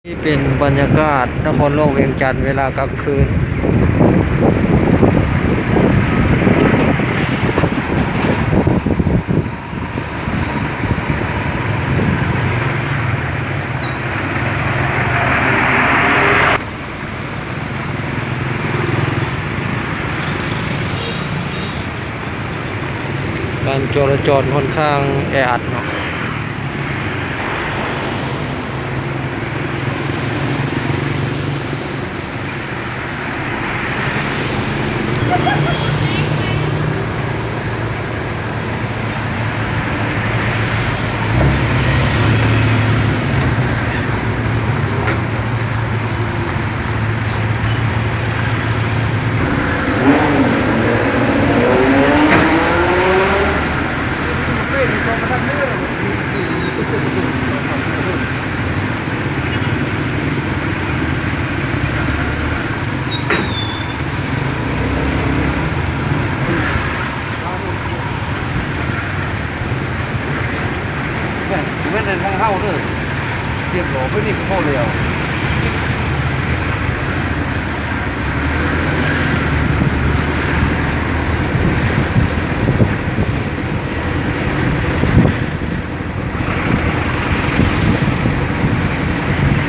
ນີ້ເປັນບັນຍາກາດນະຄອນຫຼວງວຽງຈັນເວລາກາງຄືນ. ການຈະລາຈອນຂ້ອນຂ້າງແອອັດເນາະ. ແມ່ນ ບໍ່ແມ່ນແຕ່ທາງເຮົາເດີ ຕຽມອອກໄປນີ້ກໍພໍແລ້ວ.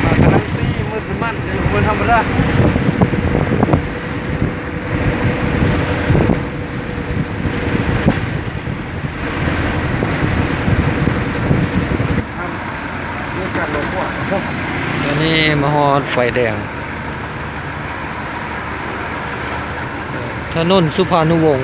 ການันตี ມື້ມັນ ມື້ທຳມະດາ. ອັນນີ້ມາຮອດໄຟແດງ ຖະໜົນສຸພານຸວົງ.